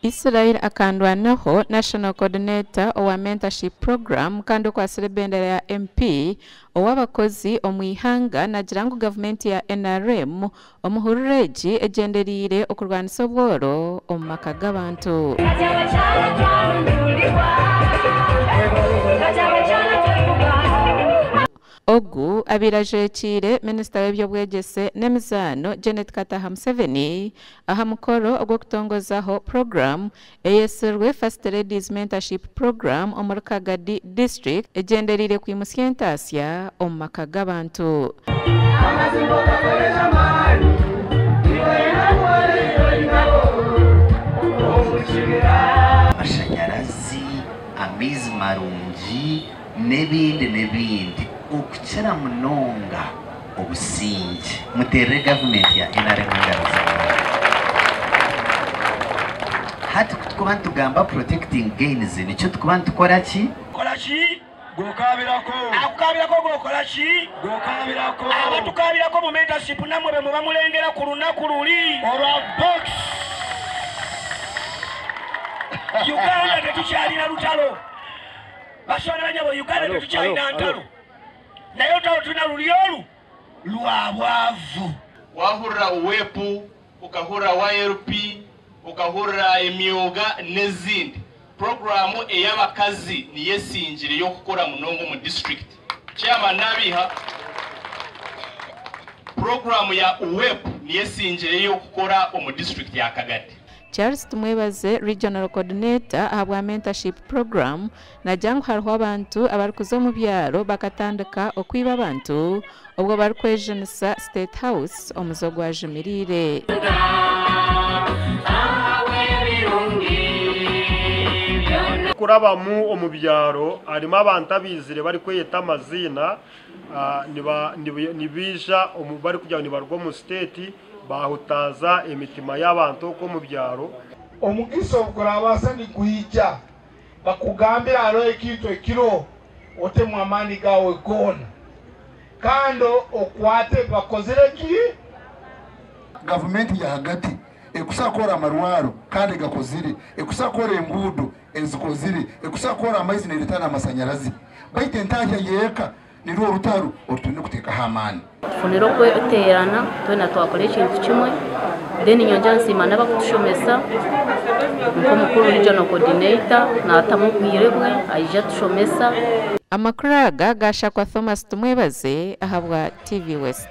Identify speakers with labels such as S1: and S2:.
S1: Israel Akandwanaho, National Coordinator owa Mentorship Program kandi okwatsire ebendera ya MP ow'abakozi omu ihanga naagira ngu gavumenti ya NRM omuhururu egi egyendereire okurwanisa obworo omu maka g'abantu. Ogu abaire ajwekiire minisita w'eby'obwegyese n'emizaano Janet Kataha Museveni aha mukoro ogw'okutongozaho puroguraamu eyetsirwe First Ladies Mentorship Program omuri Kagadi District egyendereire kwimutsya entaasya omu maka g'abantu.
S2: Amashanyarazi, amaizi marungi n'ebindi n'ebindi okukira munonga obusingye. Muteerere gavumenti ya nrm engaro z'amaani. Hati ku turikuba nitugamba protecting gains nikyo turikuba nitukora ki?
S3: Kola ki? Gw'okaabirako. Akukaabirako gw'okola ki? Gw'okaabirako. Abatukaabirako mu mentorship namwe bemuba mulengera ku lunaku luli. Olwa box. Uganda tetukyalina lutalo. Basebo ne banyabo Uganda tetukyalina ntalo. Naye olutalo tulina luli olu lwa bwavu.
S4: Wahurira UWEP, okahurira YLP, okahurira emyoga n'ezindi, puroguraamu ey'abakazi niyo esingireyo kukora munonga omu disiturikiti. Chairman naabiiha, puroguraamu ya UWEP niyo esingireyo kukora omu disiturikiti ya Kagadi.
S1: Charles Tumwebaze, Regional Coordinator ahabwa Mentorship Program, naagira ngu hariho abantu abarikuza omu byaro bakatandika okwiba abantu obwo barikwejunisa State House omuze ogwajumiriire.
S5: Kurabamu omu byaro harimu abantu abaizire barikweyeta amaziina nibaija barikugira ngu nibaruga omu state baahutaaza emitima y'abantu okwo omu byaro.
S6: Omugisa obu gurabaasa nigwija, bakugambire hariho ekintu ekiriho, otemu amaani gaawe goona kandi okwate ebi bakozire ki?
S7: Gavumenti y'ahagati ekusa kukora amarwaro kandi egakozire, ekusa kukora enguudo ezikozire, ekusa kukora amaizi nereeta n'amasanyarazi baitu entahya y'eka nirwo orutaro oru twine kuteekaho amaani.
S8: Tufunire okweteerana twena twakora ekintu kimwe then nyongyera nsiima n'abakutushomesa nk'omukuru regional coordinator naatamu obwire bwe aija atushomesa.
S1: Amakuru aga gaashakwa Thomas Tumwebaze ahabwa TV West.